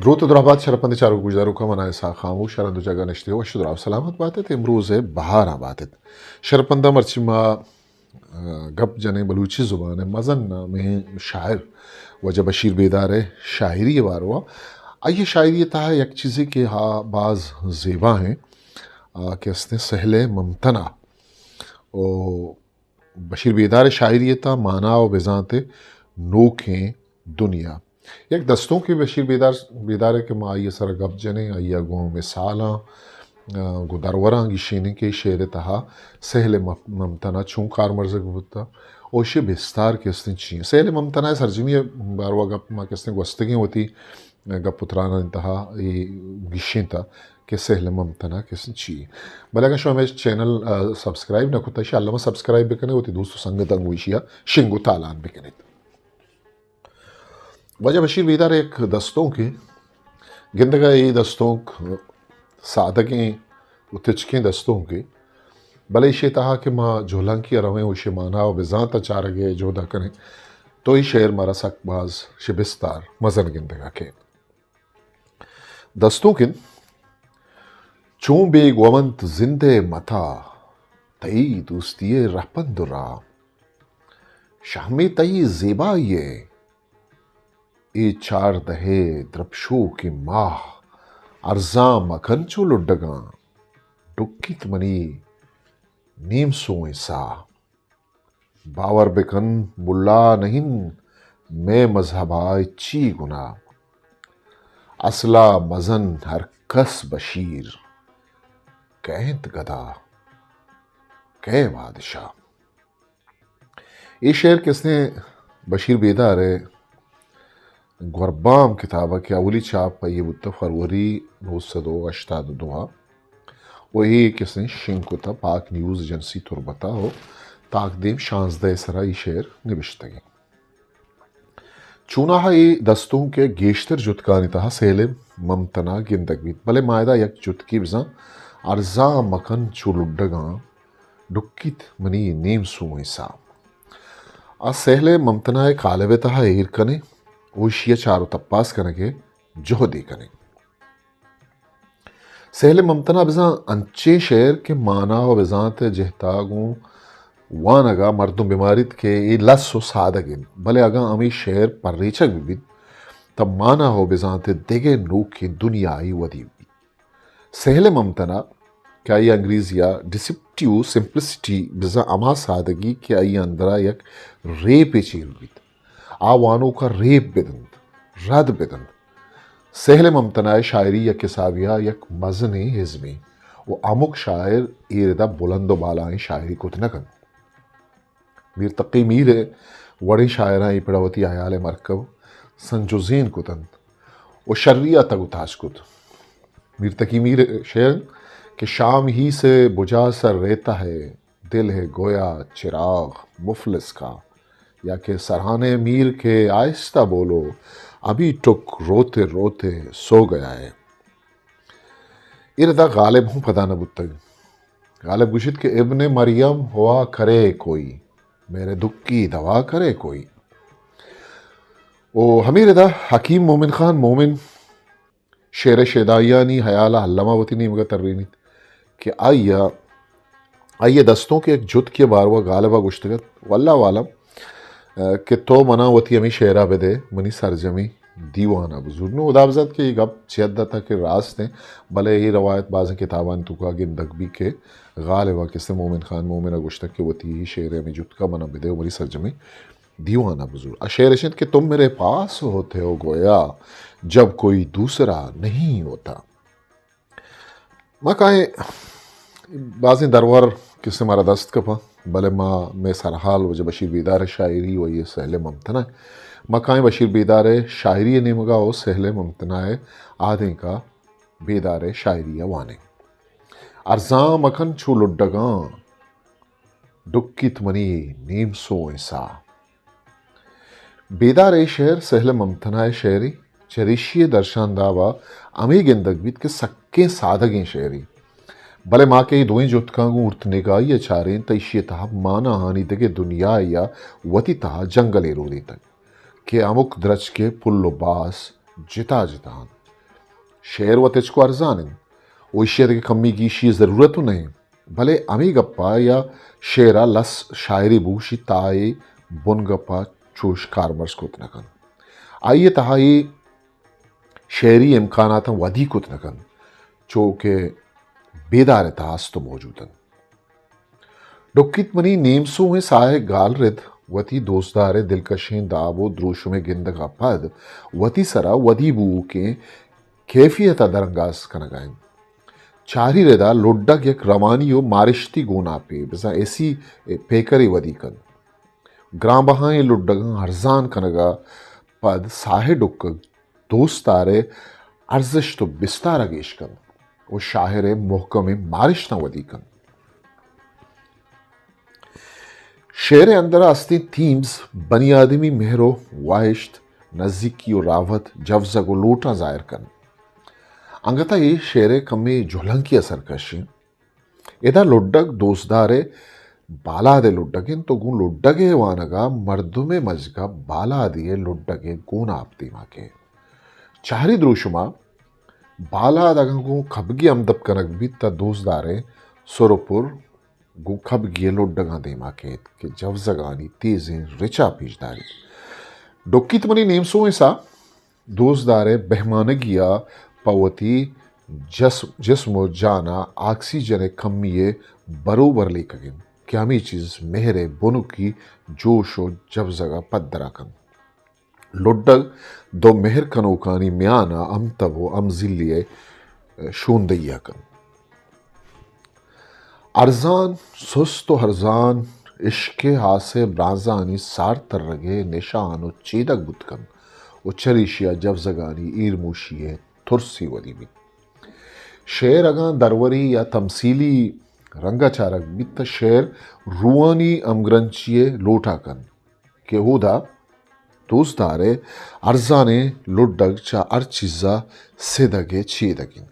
دروت ءُ دراہ بات شرپندیں چاروک گوشداروکاں، من آں اسحاق خاموش، ہر ہند ءُ جاگہ نشتگ ئے وش ءُ دراہ ءُ سلامت بات ات۔ امروز ءِ بہاراں بات ات۔ شرپنداں مرچی ما، ءَ، گپ جنیں بلوچی زبان ءِ مزن نامیں شاعر واجہ بشیر بیدار ءِ شاعری ءِ باروا۔ آئی ءِ شاعری ءِ تہا یک چیزے کہ ہا باز زیبا ایں، آ، کہ استیں سہل ممتنا۔ او بشیر بیدار ءِ شاعری ءِ تہا مانا ءُ بزانت ءِ نوکیں دنیا۔ یک دستونکے بشیر بیدار، بیدار ءِ کہ ما آئی ءِ سرا گپ جنیں، آئی ءَ گوں مثالاں، آ، گوں دروراں گیشینیں کہ شعر ءِ تہا سہل م-، ممتنا چون کارمرزگ بوتہ ءُ ایشی بستار کہ استیں چی ایں۔ سہل ممتنا ءِ سرجمی ءِ باروا گپ ما کہ استیں گوستگیں وتی گپ ءُ ترانانی تہا اے گیشینتہ کہ سہل ممتنا کہ استیں چی ایں۔ بلے اگاں شما ہمے چینل، آ، سبسکرائب نہ کتہ، ایشی ءَ الم ءَ سبسکرائب بکنیت، وتی دوست ءُ سنگتاں گوں ایشی ءَ شنگ ءُ تالان بکنیت۔ واجہ بشیر بیدار یک دستونکے، گندگ ءَ اے دستونک سادگیں ءُ تچکیں دستونکے، بلے ایشی ءِ تہا کہ ما جہلانکی ءَ رویں ءُ ایشی ءِ مانا ءُ بزانت ءَ چارگ ءِ جہد ءَ کنیں تو اے شعر مارا سک باز شہ بستار مزن گندگ ءَ کئیت۔ دستونک انت: چون بیگوونت زند ءِ متا، تئی دوستی ءِ رہپند ءُ راہ۔ شہمے تئی زیبائی ءِ اے چاردہ ءِ درپشوکیں ماہ، ارزان مکن چو لڈگاں، ڈکیت منی نیم سوئیں ساہ۔ باور بکن ملا نہ انت مئے مذہب ءَ ہچی گناہ۔ اصل ءَ مزن ہر کس بشیر، کئے انت گدا، کئے بادشاہ۔ اے شعر کہ استیں بشیر بیدار ءِ گوربام کتاب ءَ کہ اولی چاپ آئی ءِ بوتہ فروری نو سد ءُ ہشتاد ءُ دو ءَ، ءُ اے کہ استیں شنگ کتہ پاک نیوز ایجنسی تربت ءَ ءُ تاکدیم شانزدہ ءِ سرا اے شعر نبشتگ انت۔ چوناہا اے دستونک ءِ گیشتر جتکانی تہا سہل ممتنا گندگ بیت، بلے ما ادا یک جتکے بزاں: ارزان مکن چو لڈگاں، ڈکیت منی نیم سوئیں ساہ۔ آ سہل ممتنا ءِ کالب ءِ تہا ایر کنیں ءُ ایشی ءَ چار ءُ تپاس کنگ ءِ جہدے کنیں۔ سہل ممتنا بزاں انچیں شعر کہ مانا ءُ بزانت ءِ جہت ءَ گوں وانگ ءَ مردم بماریت کہ اے لس ءُ سادگ انت، بلے اگاں ہمے شعر پریچگ بہ بیت، تہ مانا ءُ بزانت ءِ دگہ نوکیں دنیاے ودی بیت۔ سہل ممتنا کہ آئی ءَ انگریزی ءَ ڈسپٹیو سمپلسٹی، بزاں ہما سادگی کہ آئی ءِ اندر ءَ یک ریپے چیر بیت، آ وانوک ءَ ریپ بدنت، رد بدنت۔ سہل ممتنا ءِ شاعری یک حسابے ءَ یک مزنیں ازمے ءُ ہمک شاعر اے رد ءَ بلند ءُ بالائیں شاعری کت نہ کنت۔ میر تقی میر ءِ وڑیں شاعراں اے پڑ ءَ وتی ہیال ءِ مرکب سنج ءُ زین کت انت ءُ شری ءَ تگ ءُ تاچ کت۔ میر تقی میر ءِ شعر انت کہ شام ہی سے بجھا سا رہتا ہے، دل ہے گویا چراغ مفلس کا، یا کہ سرہانے میر کے آہستہ بولو، ابھی ٹک روتے روتے سو گیا ہے۔ اے ردا غالب ہوں پدا نہ بوتگ۔ غالب گوشیت کہ ابن مریم ہوا کرے کوئی، میرے دکھ کی دوا کرے کوئی۔ او ہمے ردا حکیم مومن خان مومن شعر ءِ شیدائیانی ہیال ءَ الم ءَ وتی نیمگ ءَ ترینیت کہ آئی ءَ، آئی ءِ دستونک ءِ یک جتکے ءِ باروا غالب ءَ گوشتگ ات، واللہ عالم، ءَ، کہ تو منا وتی ہمے شعر ءَ بدئے، منی سرجمیں دیوان ءَ بزور۔ نوں ہدا بزانت کہ اے گپ چہ حد ءَ تک کہ راست انت، بلے اے روایت بازیں کتابانی توکا گندگ بیت کہ غالب ءَ کسے مومن خان مومن ءَ گوشتگ کہ وتی اے شعر ءِ ہمے جتک ءَ منا بدئے ءُ منی سرجمیں دیوان ءَ بزور۔ آ شعر اش انت کہ تم میرے پاس ہوتے ہو گویا جب کوئی دوسرا نہیں ہوتا۔ ما کائیں بازیں درور کسے مارا دست کپاں، بلے ما مئے سرحال واجہ بشیر بیدار ءِ شاعری ءُ آئی ءِ سہل ممتنا۔ ما کائیں بشیر بیدار ءِ شاعری ءِ نیمگا ءُ سہل ممتنا ءِ آدینکا بیدار ءِ شاعری ءَ وانیں۔ ارزان مکن چو لڈگاں، ڈکیت منی نیم سوئیں ساہ۔ بیدار ءِ اے شعر سہل ممتنا ءِ شعرے، چریشی ءِ درشانداب ءَ ہمے گندگ بیت کہ سکیں سادگیں شعرے۔ بلے ما کہ اے دوئیں جتکاں گوں ہورت نگاہی ءَ چاریں تہ ایشی ءِ تہا ماناہانی دگہ دنیاے ءَ وتی تہا جنگلے رودینتگ کہ ہمک درچک ءِ پل ءُ باس جتا جتا انت۔ شعر وت ہچکو ارزان انت و ایشی ء دگہ کمی گیشی ء ضرورت نہ انت، بلے ہمے گپ ء یا شعر ء لس شاعری بگوشی تا اے بنگپ ء چوش کارمرز کت نہ کنت۔ آئی ء تہا اے شعری امکاناتاں ودی کت نہ کنت، چو کہ بیدار ء تہا است و موجود انت۔ ڈکیت منی نیمسوہیں ساہ ء گالرد وتی دوستدار ء دلکشیں داب و دروشم ء گندگ ء پد وتی سرا ودی بوؤکیں کیفیت ء درانگاز کنگ ء انت۔ چاری ردا لڈگ یک روانی و مارشتی گوناپے، بزاں ایسی پیکرے ودی کنت۔ گرانبہائیں لڈگاں ارزان کنگ ء پد ساہ ء ڈکگ دوستدار ء ارزشت و بستار ء گیش کنت و شاعر ء محکمیں مارشتاں ودی کنت۔ شعر ء اندر ء استیں تھیمز بنی آدمی مہر و واہشت، نزیکی و راوت، جوزگ و لوٹاں ظاہر کنت۔ انگت ء اے شعر ء کمے جہلانکی ء سرکش انت۔ ادا لڈگ دوستدار ء بالاد ء لڈگ انت و گوں لڈگ ء وانگ ء مردم ء مجگ ء بالادے ء لڈگ ء گوناپ دیما کئیت۔ چہری دروشم ء بالاد اگاں گوں کبگی ہمدپ کنگ بیت تہ دوستدار ء سر و پر گوں کبگی ء لڈگاں دیما کئیت کہ جوزگانی تیزیں رچا پیش داریت۔ ڈکیت منی نیمسوئیں ساہ دوستدار ء بہمانگی ء پہ وتی جس-، جسم و جان ء آکسیجن ء کمی ء بروبر لیکگ انت کہ ہمے چیز مہر ء بنکی جوش و جوزگ ء پدرا کنت۔ لڈگ دو مہر کنوکانی میان ء ہمتب و ہمزیلی ء شوندہی ء کنت۔ ارزان، سست و ارزان، عشق ء ہاسے برانزانی سار ترگ ء نشان و چیدگ بوت کنت و چریشی ء جوزگانی ایرموشی ء ترسی ودی بیت۔ شعر اگاں دروری یا تمثیلی رنگ ء چارگ بیت تہ شعر روحانی ہمگرنچی ء لوٹا کنت۔ کہ اودا دوستدار ء ارزانیں لڈگ چہ ہر چیز ء سدگ ء چیدگ انت۔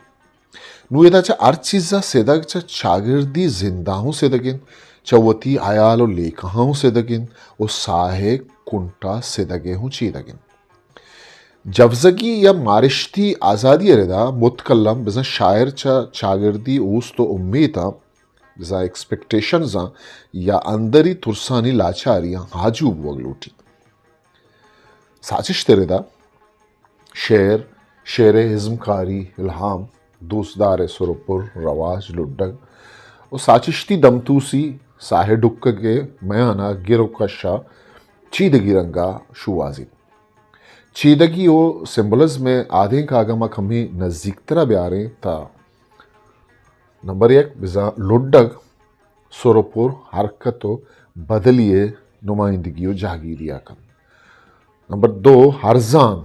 نوں ادا چہ ہر چیز ء سدگ چہ چاگردی زند ء ہوں سدگ انت، چہ وتی ہیال و لیکہاں ہوں سدگ انت و ساہ ء کنٹ ء سدگ ء ہوں چیدگ انت۔ جوزگی یا مارشتی آزادی ء ردا متکلم بزاں شاعر چہ چاگردی اوست و امیتاں بزاں ایکسپیکٹیشنزاں یا اندری ترسانی لاچاریاں آجو بوگ لوٹیت۔ ساچشت ء ردا شعر، شعر ء ازمکاری، الہام، دوستدار ء سر و پر، رواج، لڈگ و ساچشتی دمتوسی ساہ ء ڈکگ ء میان ء گر و کش ء چیدگی رنگ ء شوہازیت۔ چیدگی و سمبلزم ء آدینک ء اگاں ما کمے نزیکتر ء بیاریں تہ نمبر یک، بزاں لڈگ سر و پر، حرکت و بدلی ء نمائندگی و جاگیری ء کنت۔ نمبر دو، ارزان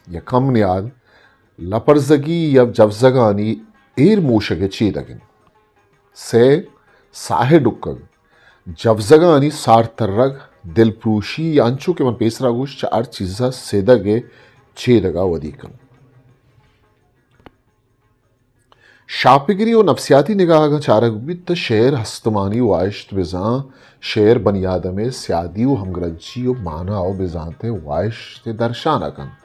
یا کم نیاد، لپرزگی یا جوزگانی ایر موشگ ء چیدگ انت۔ سے، ساہ ء ڈکگ، جوزگانی سار ترگ، دلپروشی یا انچو کہ من پیسرا گوشت، چہ ہر چیز ء سیدگ ء چیدگ ء ودی کنت۔ شاپگری و نفسیاتی نگاہ اگاں چارگ بیت تہ شعر ہستمانی واہشت بزاں شعر بنی آدم ء سیادی و ہمگرنچی و مانا و بزانت ء واہشت ء درشان ء کنت۔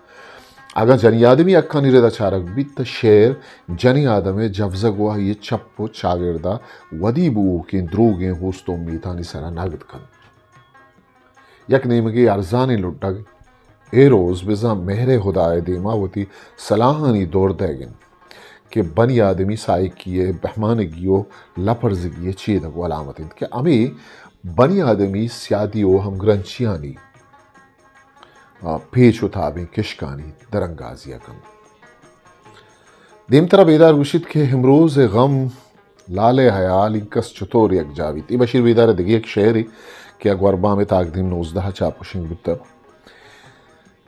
اگاں جنی آدمی حقانی ردا چارگ بیت تہ شعر جنی آدم ء جوزگ و آئی ء چپ و چاگرد ء ودی بوؤکیں دروگیں ہوست و امیتانی سرا نگد کنت۔ یک نیمگے ارزانیں لڈگ اے روز بزاں مہر ء ہدا ء دیما وتی سلاہانی دور دئیگ انت کہ بنی آدمی سائیکی ء بہمانگی و لپرزگی ء چیدگ و علامت انت کہ ہمے بنی آدمی سیادی و ہمگرنچیانی، آ، پیچ و تابیں کشکانی درانگازی ء کنت۔ دیمترا بیدار گوشیت کہ امروز ء غم لال ء حیال اینکس چطور یکجا بیت؟ اے بشیر بیدار ء دگہ یک شعرے کہ اگوار بام ء تاکدیم نوزدہ ء چاپ و شنگ بوتگ۔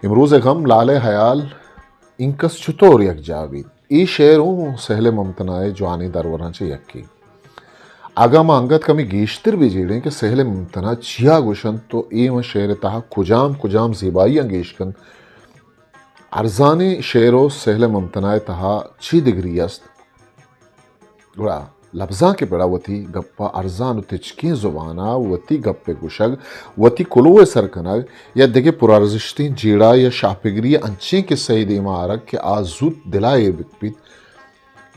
امروز ء غم لال ء حیال اینکس چطور یکجا بیت؟ اے شعر اوں سہل ممتنا ء جوانیں دروراں چہ یکے۔ اگاں ما انگت کمے گیشتر بہ جیڑیں کہ سہل ممتنا چیا گوشنت تو اے من شعر ء تہا کجام کجام زیبائیاں گیش کنت، ارزانیں شعر و سہل ممتنا ء تہا چی دگری است؟ گڑا لبزانک ءِ پڑا وتی گپ ءَ ارزان ءُ تچکیں زبان ءَ وتی گپ ءِ گوشگ، وتی کلوہ ءِ سر کنگ یا دگہ پرارزشتیں جیڑہ یا شاہپگری ءِ انچیں کسہ یے دیما آرگ کہ آ زوت دل ءَ ایر بہ بیت،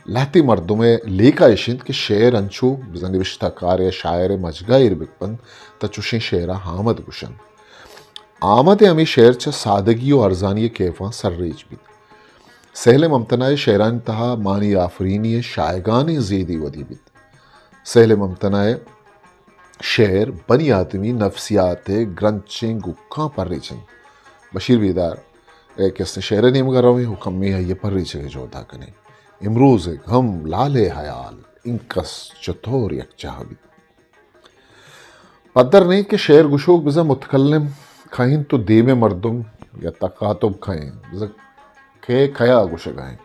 لہتے مردم ءِ لیکہ اش انت کہ شعر انچو بزاں نبشتہ کار یا شاعر ءِ مجگ ءَ ایر بہ بنت تہ چشیں شعر ءَ آمد گوشنت۔ آمد ءِ ہمے شعر چہ سادگی ءُ ارزانی ءِ کیفاں سرریچ بیت۔ سہل ممتنع ءِ شعرانی تہا معنی آفرینی ءِ شاہگانیں زیدے ودی بیت۔ سہل ممتنع ءِ شعر بنی آدمی نفسیات ءِ گرنچیں گکاں پریچ انت۔ بشیر بیدار ءِ کہ استیں شعر ءِ نیمگ ءَ رویں ءُ کمے آئی ءِ پریچگ ءِ جہد ءَ کنیں۔ امروز ءِ غم، لال ءِ حیال، انکس چتور یکجاہ بیت۔ پدر نہ انت کہ شعر گشوک بزاں متکلم کئے انت ءُ دیم ءِ مردم یا تکاتب کئے انت، بزاں کئے کیا گوشگ ءَ انت۔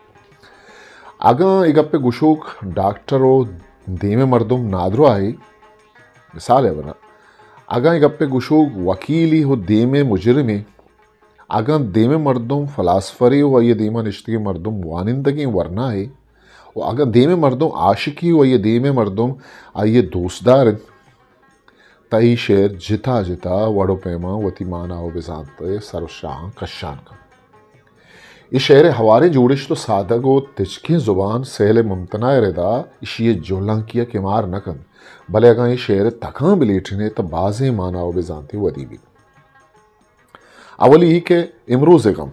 اگاں اے گپ ءِ گشوک ڈاکٹر ءُ دیم ءِ مردم نادراہے، مثال ءَ براں، اگاں اے گپ ءِ گشوک وکیلے ءُ دیم ءِ مجرمے، اگاں دیم ءِ مردم فلاسفرے ءُ آئی ءِ دیما نشتگیں مردم وانندگیں ورناہے، ءُ اگاں دیم ءِ مردم عاشقے ءُ آئی ءِ دیم ءِ مردم آئی ءِ دوستدار انت، تہ اے شعر جتا جتا وڑ ءُ پیماں وتی مانا ءُ بزانت ءِ سر ءُ شاہاں کشان کنت۔ اے شعر ءِ ہواریں جوڑشت ءُ سادگ ءُ تچکیں زبان سہل ممتنع ءِ ردا ایشی ءِ جہلانکی ءَ کمار نہ کنت، بلے اگاں اے شعر ءِ تکاں بہ لیٹن ئے تہ بازیں مانا ءُ بزانتے ودی بیت۔ اولی اے کہ امروز ءِ غم۔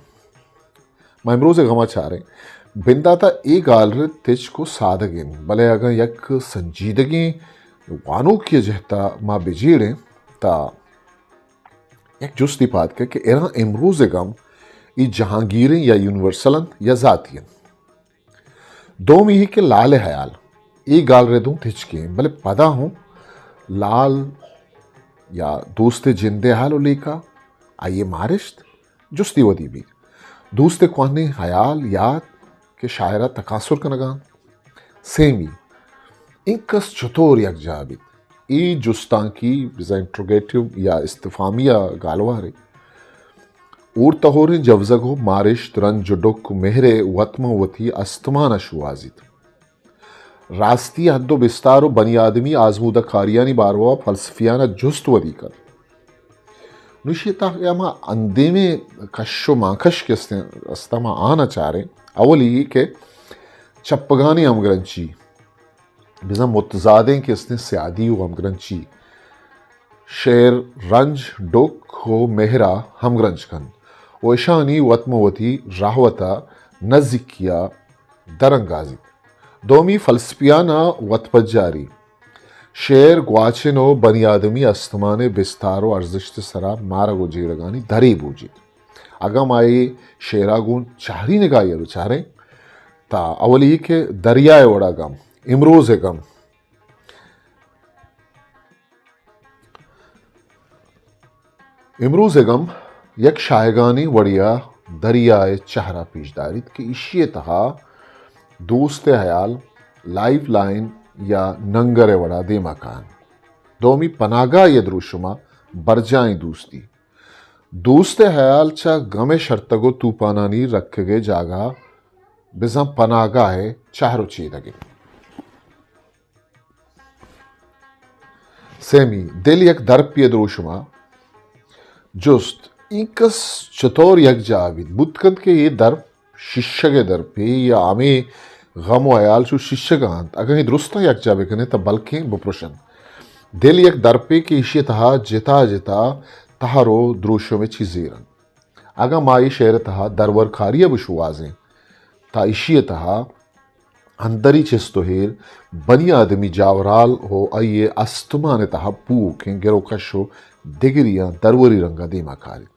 ما امروز ءِ غم ءَ چاریں۔ بندات ءَ اے گالرد تچک ءُ سادگ انت، بلے اگاں یک سنجیدگیں وانوکے ءِ جہت ءَ ما بہ جیڑیں تہ یک جستے پاد کئیت کہ اراں امروز ءِ غم اے جہانگیریں یا یونیورسل انت یا ذاتی انت۔ دومی اے کہ لال ءِ حیال، اے گالرد اوں تچکیں، بلے پدا ہوں لال یا دوست ءِ جند ءِ حال ءُ لیکہ، آئی ءِ مارشت، جستی ودی بیت۔ دوست ءِ کوہنیں حیال، یات کہ شاعر ءَ تکانسر کنگ ءَ انت۔ سیمی، انکس چتور یکجاہ بیت؟ اے جستانکی بزاں انٹروگیٹو یا استفہامی ءِ گالوارے۔ ہور تہوریں جوزگ ءُ مارشت، رنج ءُ ڈک ءُ مہر ءِ وت ماں وتی استمان ءَ شوہازیت۔ راستی ءِ حد ءُ بستار ءُ بنی آدمی آزمودہ کاریانی باروا فلسفیانہ جست ودی کنت۔ نوں ایشی ءِ تہا کہ ہما اندیمیں کش ءُ مانکش کہ استیں، است، ما آناں چاریں۔ اولی اے کہ چپگانی ہمگرنچی، بزاں متضادیں کہ استیں سیادی ءُ ہمگرنچی، شعر رنج، ڈک ءُ مہر ءَ ہمگرنچ کنت ءُ اشانی وت ماں وتی رہوت ءِ نزیکی ءَ درانگازیت۔ دومی فلسفیانہ وت پجاری، شعر گواچن ءُ بنی آدمی استمان ءِ بستار ءُ ارزشت ءِ سرا مارگ ءُ جیڑگانی درے بوجیت۔ اگاں ما اے شعر ءَ گوں چہری نگاہے ءَ بچاریں، تہ اولی اے کہ دریا ءِ وڑا غم، امروز ءِ غم۔ امروز ءِ غم یک شاہگانیں وڑے ءَ دریا ءِ چہر ءَ پیش داریت کہ ایشی ءِ تہا دوست ءِ حیال لائف لائن یا ننگر ءِ وڑا دیما کاینت۔ دومی پناہگاہے ءِ دروشم ءَ برجائیں دوستی۔ دوست ءِ حیال چہ غم ءِ شرتگ ءُ توپانانی رکگ ءِ جاگہ بزاں پناہگاہ ءِ چہر ءُ چیدگ انت۔ سیمی، دل یک درپے ءِ دروشم ءَ۔ جست، اینکس چطور یکجاہ بیت؟ بوت کنت کہ اے درپ شیشگ ءِ درپے یا ہمے غم ءُ حیال چو شیشگ ءَ انت۔ اگاں اے درستاں یکجاہ بہ کنیں تہ بلکیں بپرش انت۔ دل یک درپے کہ ایشی ءِ تہا جتا جتا تہر ءُ دروشم ءِ چیز ایر انت۔ اگاں ما اے شعر ءِ تہا درورکاری ءَ بشوہازیں تہ ایشی ءِ تہا اندری چست ءُ ایر، بنی آدمی جاورال ءُ آئی ءِ استمان ءِ تہا پوکیں گر ءُ کش ءُ دگریاں دروری رنگ ءَ دیما کاریت۔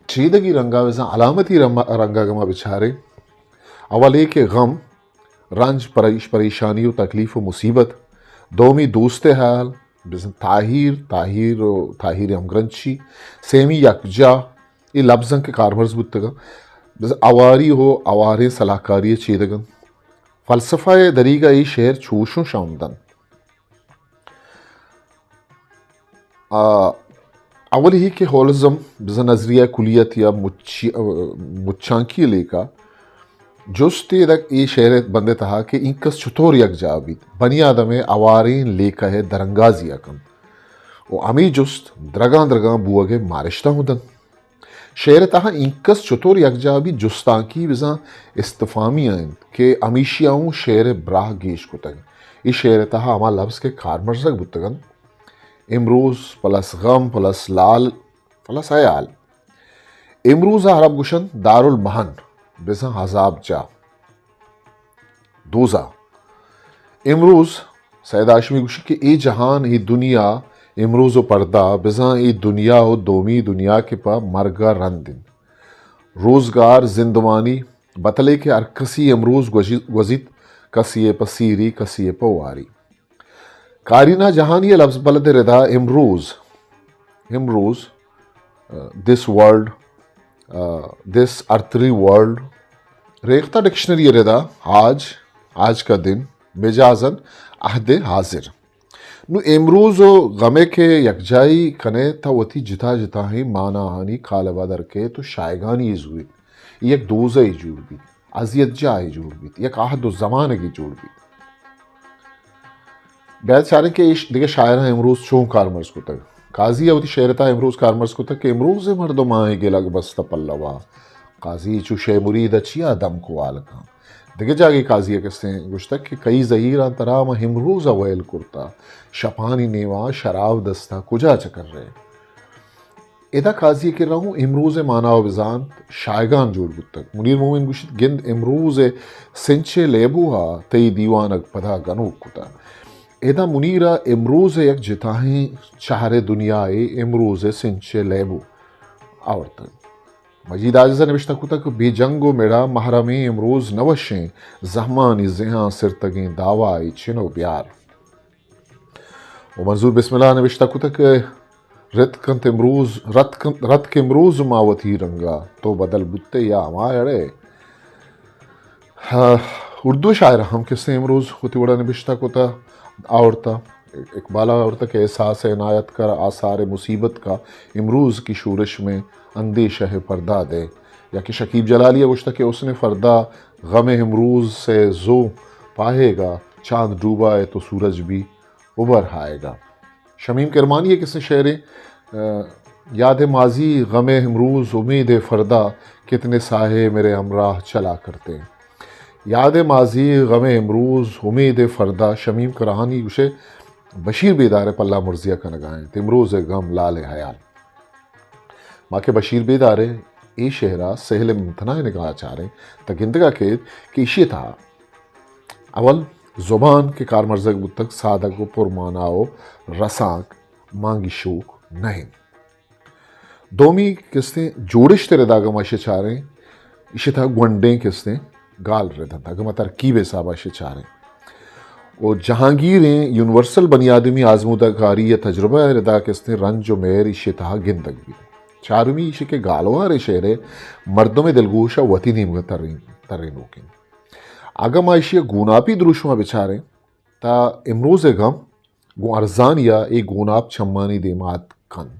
چیدگی رنگ ءَ بزاں علامتی رم-، رنگ ءَ گما بچاریں۔ اول اے کہ غم، رنج، پریش-، پریشانی ءُ تکلیف ءُ مصیبت۔ دومی دوست ءِ حیال، بزاں تاہیر، تاہیر ءُ تاہیر ءِ ہمگرنچی۔ سیمی یکجاہ، اے لبزاں کہ کارمرز بوتگاں۔ بزاں اواری ءُ اواریں سلاہکاری ءِ چیدگ انت۔ فلسفہ ءِ دریگ ءَ اے شعر چوشوں شاہند انت۔ آ، اولی اے کہ ہولزم بزاں نظریہ کلیت یا مچی-، آ، مچانکی ءِ لیکہ، جستے دگ اے شعر ءِ بند ءِ تہا کہ اینکس چطور یکجاہ بیت، بنی آدم ءِ ہواریں لیکہ ءِ درانگازی ءَ کنت و ہمے جست درگاں درگاں بوگ ءِ مارشتاں ہوں دنت۔ شعر ءِ تہا اینکس چطور یکجاہ بیت جستانکی بزاں استفہامی ءَ انت کہ ہمیشی ءَ ہوں شعر ءِ براہ گیش کتگ۔ اے شعر ءِ تہا ہما لبز کہ کارمرزگ بوتگ انت، امروز پلس غم پلس لال پلس حیال۔ امروز ءَ عرب گوشنت دارالمحن، بزاں عذاب جاہ، دوزہ۔ امروز سید ہاشمی گوشی کہ اے جہان، اے دنیا، امروز و پردہ، بزاں اے دنیا و دومی دنیا کہ پہ مرگ ءَ رند انت۔ روزگار، زندمانی، بتلے کہ ہر کسی امروز گوزی-، گوزیت، کسی ءَ پہ سیری، کسی ءَ پہ واری۔ کارینا جہانی ءِ لبز بلد ءِ ردا امروز، امروز، آ، this world، آ، this earthly world، Rekhta dictionary ءِ ردا آج، آج کا دن، مجازن، عہد حاضر۔ نوں امروز و غم ءَ کہ یکجائی کنے تہ وتی جتا جتاہیں معناہانی کالب ءَ در کیت و شایگانی زوریت۔ یک دوزہے جوڑ بیت، اذیت جاہے جوڑ بیت، یک عہد و زمانگے جوڑ بیت۔ بیایت چاریں کہ ایش دگہ شاعراں امروز چون کارمرز کتگ۔ قاضی ءَ وتی شعر ءِ تہا امروز کارمرز کتگ کہ امروز ءِ مردماں گلگ بستہ پلوا۔ قاضی چو شے مرید ءَ چیا دم کوال کن۔ دگہ جاگے قاضی ءَ کسیں گوشتگ کہ کئی زہیراں ترا من امروز ءَ ویل کرتا، شپانی نیواں شراب دستا کجا چکر رہے۔ ادا قاضی ءِ کرا ہوں امروز ءِ مانا و بزانت شایگان جوڑ بوتگ۔ منیر مومن گوشیت، گند امروز ءِ سنچ ءِ لیبو ءَ تئی دیوانگ پدا گنوک کتہ۔ ادا منیر ءَ امروز ءِ یک جتاہیں چہر ءِ دنیا ءِ امروز ءِ سنچ ءِ لیبو آورتگ۔ مجید عاجز ءَ نبشتہ کتگ کہ بے جنگ و مڑا محرمیں امروز نہ وشیں، زہمانی زہاں سرتگیں دعوی چن و بیار۔ و منظور بسم اللہ نبشتہ کتگ کہ رتک انت امروز، رتک، رتک امروز ما وتی رنگا، تو بدل بوتے یا ہما اڑے۔ ہاں، اردو شاعر ہم کسے امروز وتی وڑا نبشتہ کتا، آورتا۔ اقبال آورتا کہ احساس عنایت کر آثار مصیبت کا، امروز کی شورش میں اندیشہ پردہ دے۔ یا کہ شکیب جلالی گوشتا کہ حسن فردا غم امروز سے زو پائے گا، چاند ڈوبا ہے تو سورج بھی ابھر آئے گا۔ شمیم کرمانی ءِ کسے شعرے، آ، یاد ماضی، غم امروز، امید فردا، کتنے ساہے میرے ہمراہ چلا کرتے ہیں۔ یاد ماضی، غم امروز، امید فردا، شمیم کرمانی گوشے بشیر بیدار ءِ پلہ مرزی ءَ کنگا انت، امروز ءِ غم لال ءِ حیال۔ ما کہ بشیر بیدار ءِ اے شعر ءَ سہل ممتنع ءِ نگاہ ءَ چاریں، تہ گندگ ءَ کیت کہ ایشی ءِ تہا اول زبان کہ کارمرزگ بوتگ، سادگ و پرمانا و رسانک مانگی شوک نہ انت۔ دومی کستیں جوڑشت ءِ ردا اگاں ما ایشی ءَ چاریں، ایشی ءِ تہا گونڈیں کستیں گال رد انت۔ اگاں ما ترکیب ءِ حساب ءَ ایشی ءَ چاریں، و جہانگیریں یونیورسل بنی آدمی آزمودہ کاری یا تجربہ ءِ ردا کستیں رنج و مہر ایشی ءِ تہا گندگ بیت۔ چارمی ایشی کہ گالوار ءِ شعر ءِ مردم ءِ دلگوش ءَ وتی نیمگ ءَ ترین، ترینوک انت۔ اگاں ما ایشی ءِ گوناپی دروشم ءَ بچاریں، تہ امروز ءِ غم گوں ارزانی ءَ اے گوناپ چمانی دیما اتک کنت۔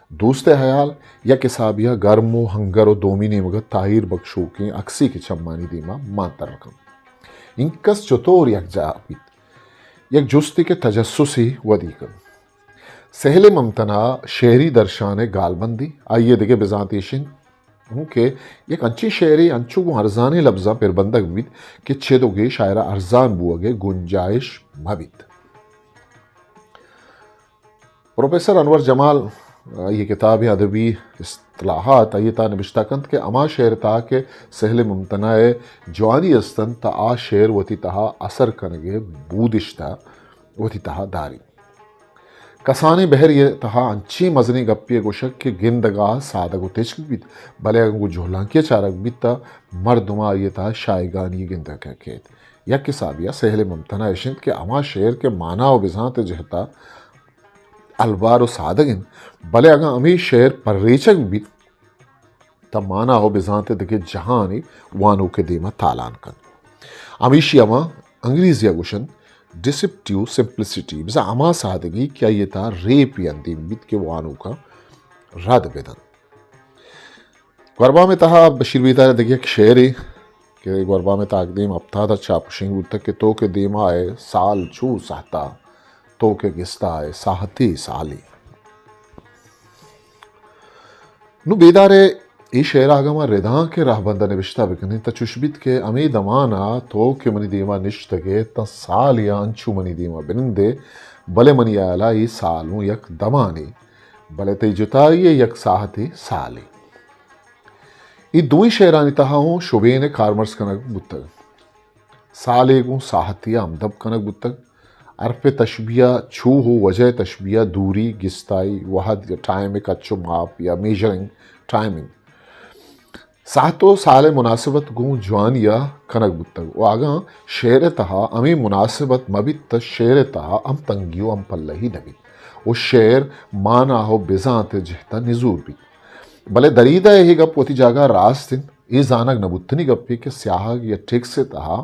دوست ءِ حیال یک حسابے ءَ گرم و ہنگر و دومی نیمگ ءَ تاہیر بکشوکیں عکسے کہ چمانی دیما مان تر کنت۔ اینکس چطور یکجاہ بیت؟ یک جستے کہ تجسسے ودی کنت۔ سہل ممتنع شعری درشان ءِ گالبندی، آئی ءِ دگہ بزانت ایش انت ہوں کہ یک انچیں شعرے انچو گوں ارزانیں لبزاں پربندگ بیت کہ چد و گیش آئرا ارزان بوگ ءِ گنجائش مہ بیت۔ پروفیسر انور جمال، آئی ءِ کتابیں ادبی اصطلاحات، آئی ءِ تہا نبشتہ کنت کہ ہما شعر ءِ تہا کہ سہل ممتنع ءِ جوانی است انت، تہ آ شعر وتی تہا اثر کنگ ءِ بودشت ءَ وتی تہا داری۔ کسانیں بحرے ءِ تہا انچیں مزنیں گپے ءِ گوشگ کہ گندگ ءَ سادگ و تچک بیت، بلے اگاں گوں جہلانکی ءَ چارگ بیت، تہ مردم ءَ آئی ءِ تہا شایگانی گندگ ءَ کیت۔ یک حسابے ءَ سہل ممتنع اش انت کہ ہما شعر کہ مانا و بزانت ءِ جہت ءَ البار و سادگ انت، بلے اگاں ہمے شعر پریچگ بیت، تہ مانا و بزانت ءِ دگہ جہانے وانوک ءِ دیما تالان کنت۔ ہمیشی ءَ ما انگریزی ءَ گوشنت ڈسپٹیو سمپلسٹی، بزاں ہما سادگی کہ آئی ءِ تہا ریپے اندیم بیت کہ وانوکاں رد بدنت۔ گوربام ءِ تہا بشیر بیدار ءِ دگہ یک شعرے کہ گوربام تاکدیم ہپتاد ء چاپ شنگ بوتگ کہ تو کہ دیما ئے سال چو سہتا، تو کہ گستا ئے ساہتے سالے۔ نوں بیدار ئے اے شعر ء اگاں ما ردانک ء رہبند ء نبشتہ بکنیں، تہ چش بیت کہ ہمے دمان ء تو کہ منی دیما نشتگ ئے، تاں سالے ء انچو منی دیما بنندے، بلے منی ہیال ء اے سال اوں یک دمانے، بلے تئی جتائی ء یک ساہتے سالے۔ اے دوئیں شعرانی تہا اوں شبین ء کارمرز کنگ بوتگ۔ سالے گوں ساہتے ء ہمدپ کنگ بوتگ۔ حرف تشبیہ، چوہ و وجہ تشبیہ، دوری، گستائی، وہد یا ٹائم ء کچ و ماپ یا میژرنگ، ٹائمنگ۔ ساہت و سال ء مناسبت گوں جوانی ء کنگ بوتگ و اگاں شعر ء تہا ہمے مناسبت مہ بیت تہ شعر ء تہا ہم تنگی و ہم پلہی نہ بیت و شعر مانا و بزانت ء جہت ء نزور بیت۔ بلے دریدہ ء اے گپ وتی جاگہ ء راست انت۔ اے زانگ نہ بوتنی گپے کہ سیاہگ یا ٹیکس ء تہا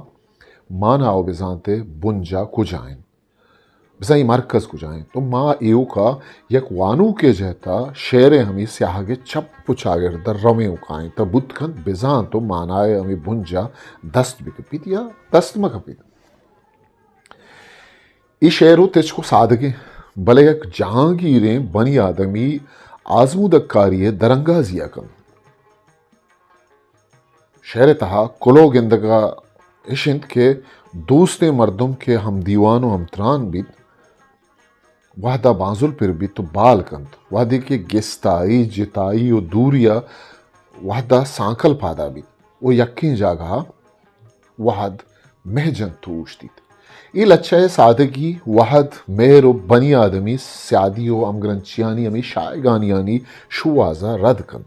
مانا و بزانت ء بنجا کجا انت؟ بزاں اے مرکز کجا انت؟ تو ما ایوکا یک وانوکے جہتا شعر ء ہمے سیاہگ ء چپ و چاگرد ء رویں و کائیں تہ بوت کنت بزانت و مانائے ہمے بنجا دست بکپیت یا دست مکپیت۔ اے شعر و تچک و سادگیں، بلے یک جہانگیریں بنی آدمی آزمودگ کاری ء درانگازی ء کنت۔ شعر ء تہا کلو گندگ ء اش انت کہ دوستیں مردم کہ ہم دیوان و ہمتران بیت، وہد ء بانزل پر بیت و بال کنت، وہدے کہ گستائی، جتائی و دوری ء وہد ء سانکل پادا بیت و یکیں جاگہ ء وہد مہ جنت و اوشتیت۔ اے لچہ ء سادگی، وہد، مہر و بنی آدمی سیادی و ہمگرنچیانی ہمے شاہگانیانی شوہاز ء رد کنت۔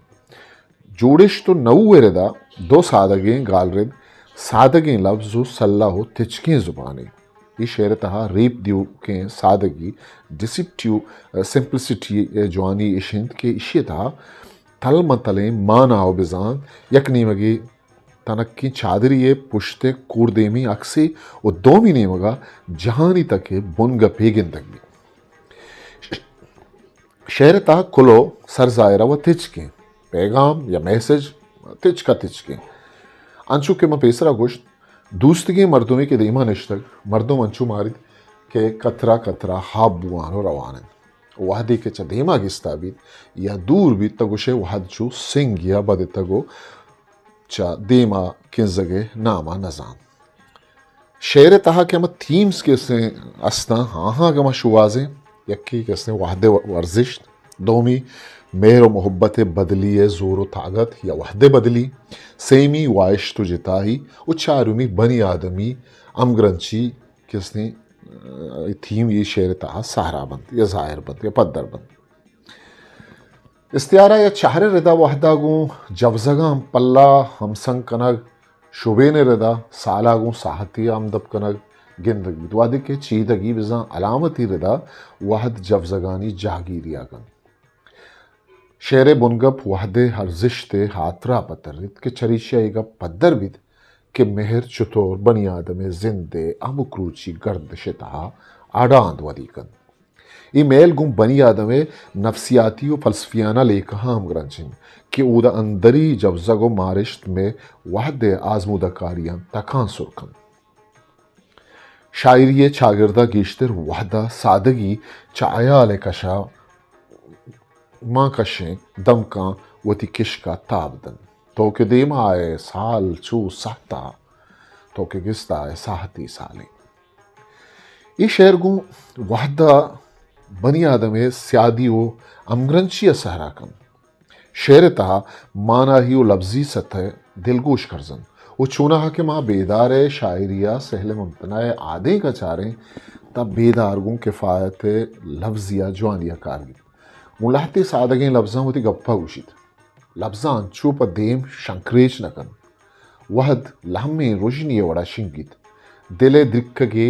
جوڑشت و نوہ ء ردا دو سادگیں گالرد، سادگیں لبز و سلہ و تچکیں زبانے۔ اے شعر ء تہا ریپ دیوکیں سادگی، ڈسپٹیو، سمپلسٹی ء جوانی اش انت کہ ایشی ء تہا تل مہ تلیں مانا و بزانت، یک نیمگے تنکیں چادری ء پشت ء کوردیمیں عکسے و دومی نیمگا جہانی تک ء بنگپے گندگ بیت۔ شعر ء تہا کلو سر ظاہر ء و تچکیں پیغام یا میسج تچک ء تچکیں۔ انچو کہ من پیسرا گوشت، دوستگیں مردمے کہ دیما نشتگ، مردم انچو ماریت کہ کترا کترا ہاب بوان و روان انت۔ وہدے کہ چہ دیما گستا بیت یا دور بیت، تہ گوشے وہد چو سنگ یا بدتگ و چہ دیما کنزگ ء ناما نزانت۔ شعر ء تہا کہ ہما تھیمز کہ استیں استاں، آہاں کہ ہما شوہازیں، یکے کہ استیں وہد ء ورزشت، دومی مہر و محبت ء بدلی ء زور و طاقت یا وہد ء بدلی، سیمی واہشت و جتائی و چارمی بنی آدمی ہمگرنچی کہ استیں، ء، تھیم اے شعر ء تہا سہرا بنت یا ظاہر بنت یا پدر بنت۔ استعارہ یا چہر ء ردا وہدا گوں جوزگاں پلا ہمسنگ کنگ، شبین ء ردا سالا گوں ساہتے ء ہمدپ کنگ گندگ بیت۔ وہدے کہ چیدگی بزاں علامتی ردا وہد جوزگانی جاگیری ء کنت۔ شعر ء بنگپ وہد ء ارزشت ء ہاترا پتریت کہ چریشی ء اے گپ پدر بیت کہ مہر چطور بنی آدم ء زند ء ہمک روچی گردش ء تہا اڈاند ودی کنت۔ اے میل گوں بنی آدم ء نفسیاتی و فلسفیانہ لیکہاں ہمگرنچ انت کہ اودا اندری جوزگ و مارشت مئے وہد ء آزمودہ کاریاں تکانسر کنت۔ شاعری ء چاگرد ء گیشتر وہد ء سادگی چہ ہیال ء کشا ماں کشیں دمکاں وتی کشک ء تاب دنت۔ تو کہ دیما ئے سال چو سہتا، تو کہ گستا ئے ساہتی سالے۔ اے شعر گوں وہد ء بنی آدم ء سیادی و ہمگرنچی ء سہرا کنت۔ شعر ء تہا ماناہی و لبزی سطح دلگوش کرزنت و چوناہا کہ ما بیدار ء شاعری ء سہل ممتنع ء آدینک ء چاریں، تہ بیدار گوں کفایت ء لبزی ء جوانی ء کار گیت۔ گوں لہتے سادگیں لبزاں وتی گپ ء گوشیت۔ لبزاں انچو پہ دیم شنکریچ نہ کنت۔ وہد لہمیں رژنی ء وڑا شنگیت۔ دل ء درکگے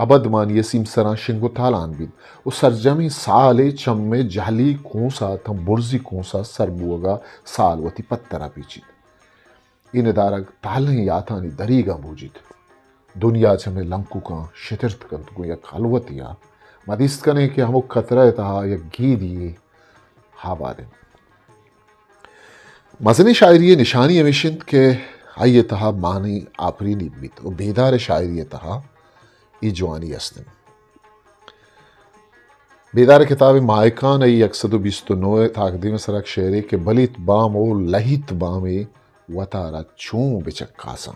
ابدمانی ء سیمسراں شنگ و تالان بیت و سرجمیں سال ء چم ء جہلی کونس ء تاں برزی کونس ء سر بوگ ء سال وتی پتر ء پیچیت۔ اے ندارگ تالیں یاتانی دریگاں بوجیت۔ دنیا چہ مئے لنککاں شترت کنت گوں یک ہلوتے ء۔ ما دیست کنیں کہ ہمک قطرہ ء تہا یک گیدی یے آباد انت۔ مزنیں شاعری ء نشانی ہمیش انت کہ آئی ءِ تہا معنی آپرینی بیت و بیدار ءِ شاعری ءِ تہا اے جوانی است انت۔ بیدار ءِ کتاب ماہکان ءِ یک سد و بیست و نو ءِ تاکدیم ءِ سرا یک شعرے کہ بلیت بام و لہیت بامے وتارا چون بچکاساں۔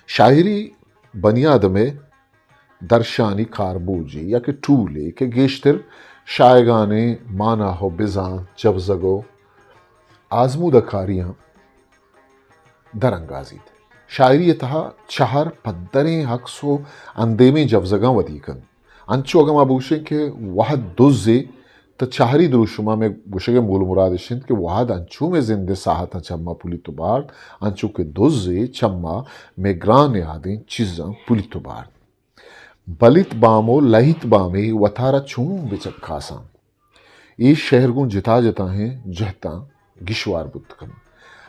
شاعری بنی آدم ءِ درشانی کاربوجے یا کہ ٹولے کہ گیشتر شایگانیں مانا و بزاں جبزگ و آزمودہ کاریاں درانگازیت۔ شاعری ءِ تہا چہر پدریں عکس و اندیمیں جبزگاں ودی کنت۔ انچو اگاں ما بگوشیں کہ وہد دزے، تہ چہری دروشما مئے گوشگ ءِ مول مراد اش انت کہ وہد انچو مئے زند ءِ ساہتاں چما پلیت و بارت، انچو کہ دزے چما مئے گران نہادیں چیزاں پلیت و بارت۔ بلیت بام و لہیت بامے وتارا چون بچکاساں۔ اے شعر گوں جتا جتاہیں جہتاں گیشوار بوت کنت۔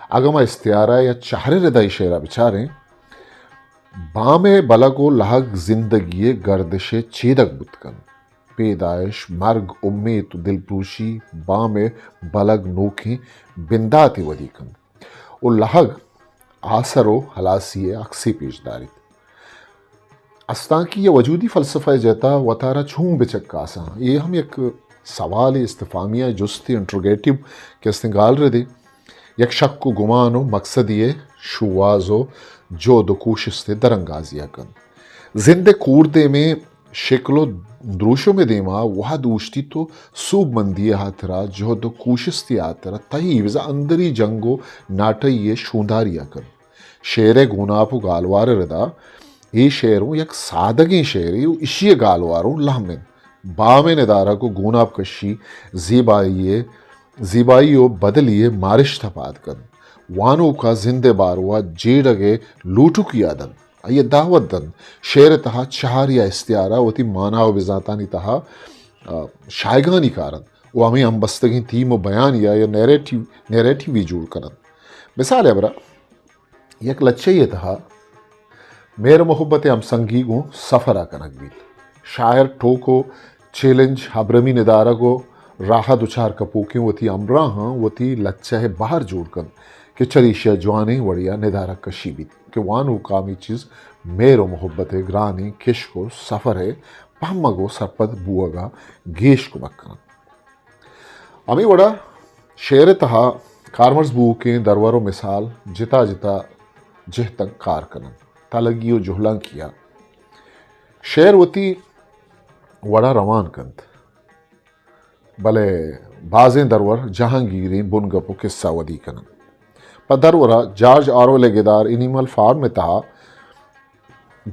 اگاں ما استعارہ یا چہر ءِ ردا اے شعرا بچاریں، بام ءِ بلگ و لہگ زندگی ءِ گردش ءِ چیدگ بوت کنت۔ پیدائش، مرگ، امیت و دلپروشی، بام ءِ بلگ نوکیں بنداتے ودی کنت و لہگ آسر و ہلاسی ءِ عکسے پیش داریت۔ استانکی یا وجودی فلسفہ ءِ جہتا وتارا چون بچکاساں؟ اے ہم یک سوالے، استفہامیہ، جستے، انٹروگیٹو کہ استیں گالردے۔ یک شک و گمان و مقصدی ءِ شوہاز و جہد و کوشست ءِ درانگازی ءَ کنت۔ زند ءِ کوردیمیں شکل و دروشم ءِ دیما وہد اوشتیت و سوبمندی ءِ ہاترا جہد و کوشستی ہاترا تہی بزاں اندری جنگ و ناٹہی ءِ شونداری ءَ کنت۔ شعر ءِ گوناپ و گالوار ءِ ردا اے شعر اوں یک سادگیں شعرے و اشی ءِ گالوار اوں لہم انت۔ بام ءِ ندارگ و گوناپ کشی زیبائی ءِ، زیبائی و بدلی ءِ مارشت ءَ پاد کنت۔ وانوک ءَ زند ءِ باروا جیڑگ ءِ لوٹوکی ءَ دنت، آئی ءَ دعوت دنت۔ شعر ءِ تہا چہر یا استعارہ وتی مانا و بزانتانی تہا، آ، شایگانی کارنت و ہمے ہمبستگیں تھیم و بیانیہ یا نیریٹیو، نیریٹیوے جوڑ کننت۔ مثال ءِ ہبرا، یک لچہ ءِ تہا مہر و محبت ءِ ہمسنگی گوں سفر ءَ کنگ بیت۔ شاعر ٹوک و چیلنج، ہبرمی ندارگ و راہ ءَ دچار کپوکیں وتی ہمراہاں وتی لچہ ءِ بہر جوڑ کنت کہ چریشی ءَ جوانیں وڑے ءَ ندارگ کشی بیت کہ وانوک ءَ ہمے چیز مہر و محبت ءِ گرانیں کشک و سفر ءِ پہمگ و سرپد بوہگ ءَ گیش کمک کننت۔ ہمے وڑا شعر ءِ تہا کارمرز بوؤکیں درور و مثال جتا جتا جہتاں کار کننت۔ تلگی و جہلانکی ءَ شعر وتی وڑا روان کنت، بلے بازیں درور جہانگیریں بنگپ و قصہ ودی کننت۔ پہ درورا جارج آرویل ءِ گدار اینیمل فارم ءِ تہا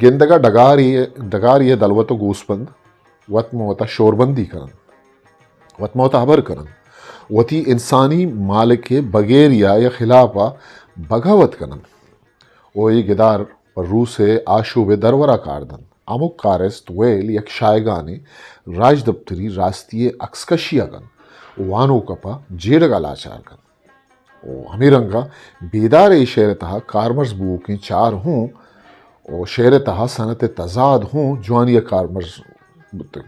گندگ ءَ ڈگاری، ڈگاری ءِ دلوت و گوسپند وت ماں وتا شوربندی کننت، وت ماں وتا ہبر کننت، وتی انسانی مالک ءِ بگیریا یا خلاف ءَ بغاوت کننت۔ و اے گدار پہ روس ءِ آشوب ءِ درورا کار دنت۔ ہمک کارست ویل یک شایگانیں راجدپتری راستی ءِ عکس کشی ءَ کنت و وانوک ءَ پہ جیڑگ ءَ لاچار کنت۔ و ہمے رنگا بیدار ءِ شعر ءِ تہا کارمرز بوؤکیں چار ہوں و شعر ءِ تہا صنعت ءِ تضاد ہوں جوانی ءَ کارمرز بوتگ۔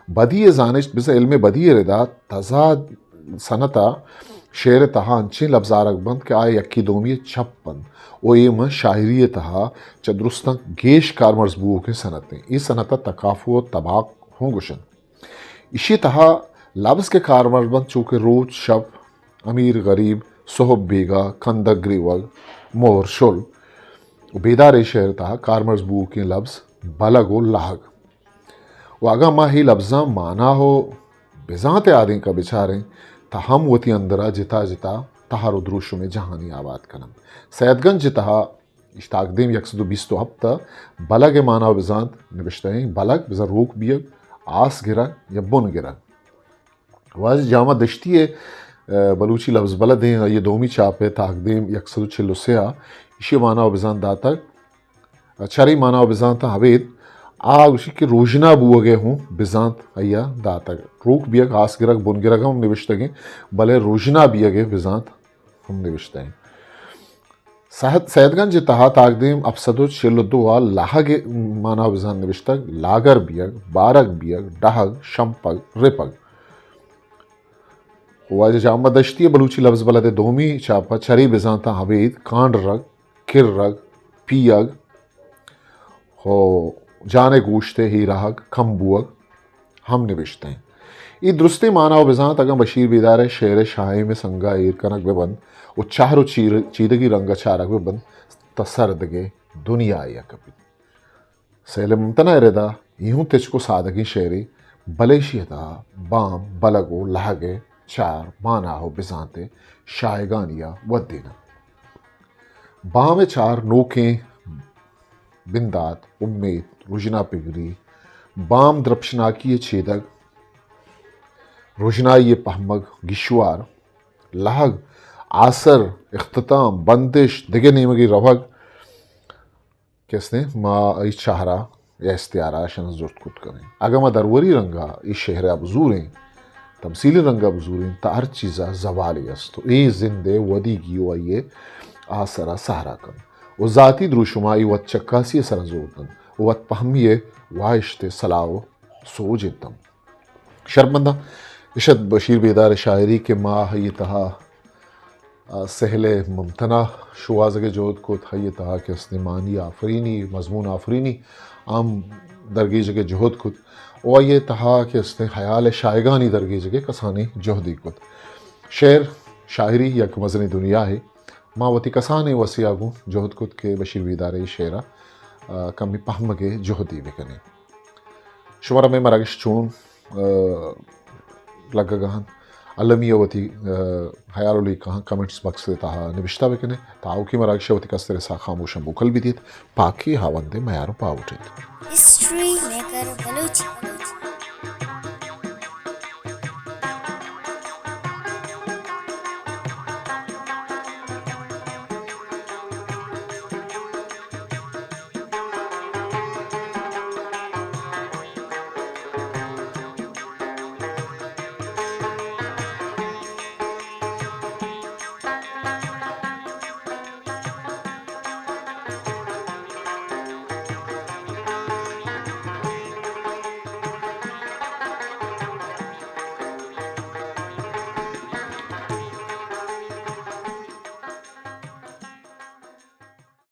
بدیع ءِ زانشت بزاں علم بدیع ءِ ردا تضاد صنعت ءَ شعر ءِ تہا انچیں لبز آرگ بنت کہ آ یکے دومی ءِ چپ بنت و اے من شاعری ءِ تہا چہ درستاں گیش کارمرز بوؤکیں صنعت انت۔ اے صنعت ءَ تکافو و طباق ہوں گوشنت۔ ایشی ءِ تہا لبز کہ کارمرز بنت چو کہ روچ، شپ، امیر، غریب، سہب، بیگاہ، کندگ، گریوگ، مہر، شل و بیدار ءِ شعر ءِ تہا کارمرز بوؤکیں لبز بلگ و لہگ۔ و اگاں ما اے لبزاں مانا و بزانت ءِ آدینک ءَ بچاریں تہ ہم وتی اندرا جتا جتا تہر و دروشم ءِ جہانی آباد کننت۔ سیدگنج ءِ تہا اش تاکدیم یک سد و بیست و ہپت ءَ بلگ ءِ مانا و بزانت نبشتہ ایں۔ بلگ بزاں روک بیگ، آس گرگ یا بن گرگ۔ واجہ جامع دشتی ءِ، ءَ، بلوچی لبز بلد ایں، آئی ءِ دومی چاپ ءِ تاکدیم یک سد و چل و سے ءَ ایشی ءِ مانا و بزانت داتگ۔ چرے مانا و بزانتاں ابید آ گوشی کہ روژنا بوگ ءِ ہوں بزانت آئی ءَ داتگ۔ روک بیگ، آس گرگ، بن گرگ ہم نبشتگ ایں، بلے روژنا بیگ ءِ بزانت ہم نبشتہ ایں۔ سہد-، سیدگنج ءِ تہا تاکدیم ہپت سد و چل و دو ءَ لہگ ءِ مانا و بزانت نبشتگ، لاگر بیگ، بارگ بیگ، ڈہگ، شمپگ، رپگ۔ واجہ جامہ دشتی ءِ بلوچی لبز بلد ءِ دومی چاپ ءَ چرے بزانتاں ابید کانڈ رگ، کر رگ، پیگ، ہو جان ءِ گوشت ءِ ہیراہگ کم بوگ ہم نبشتہ انت۔ اے درستیں مانا و بزانت اگاں بشیر بیدار ءِ شعر ءِ شاہیم ءِ سنگ ءَ ایر کنگ بہ بنت و چہر و چیر-، چیدگی رنگ ءَ چارگ بہ بنت، تہ سر دگہ دنیایے ءَ کپیت۔ سہل ممتنع ءِ ردا اے ہوں تچک و سادگیں شعرے، بلے ایشی ءِ تہا بام، بلگ و لہگ ءِ چار مانا و بزانت ءِ شاہگانی ءَ ودیناں۔ بام ءِ چار نوکیں بندات، امیت، رژنا پگری، بام درپشناکی ءِ چیدگ، رژنائی ءِ پہمگ، گیشوار، لہگ، آسر، اختتام، بندش، دگہ نیمگی روگ، کہ استیں ما اے چہرا یا استعارہ اشاں زرت کت کنیں۔ اگاں ما دروری رنگا اے شعر ءَ بزوریں، تمثیلی رنگا بزوریں، تہ ہر چیزا زوالے است و اے زند ءِ ودیگی و آئی ءِ آسرا سہرا کنت و ذاتی دروشما اے وت چکاسی ءِ سرا زور دنت و وت پہمی ءِ واہشت ءِ سلاہ و سوج انت ہم۔ شرمنداں، اشت بشیر بیدار ءِ شاعری کہ ما آئی ءِ تہا، آ، سہل ءِ ممتنع شوہازگ ءِ جہد کت، آئی ءِ تہا کہ استیں معنی آفرینی، مضمون آفرینی، ہم درگیجگ ءِ جہد کت، و آئی ءِ تہا کہ استیں خیال ءِ شاہگانی درگیجگ ءِ کسانیں جہدے کت۔ شعر، شاعری یک مزنیں دنیاے، ما وتی کسانیں وسے ءَ گوں جہد کت کہ بشیر بیدار ءِ شعر ءَ، آ، کمی پہمگ ءِ جہدے بکنیں۔ شمارا مئے مراگش چون، آ، لگگ ءَ انت؟ المی ءَ وتی، آ، ہیال و لیکہاں کمنٹس باکس ءِ تہا نبشتہ بکنے۔ تاوکی مراگش ءَ وتی کستر ءِ ساہ خاموشاں بوکل بدیت۔ پاکی ہاوند ءِ میار و پاوٹ ایت۔ History maker Balochi.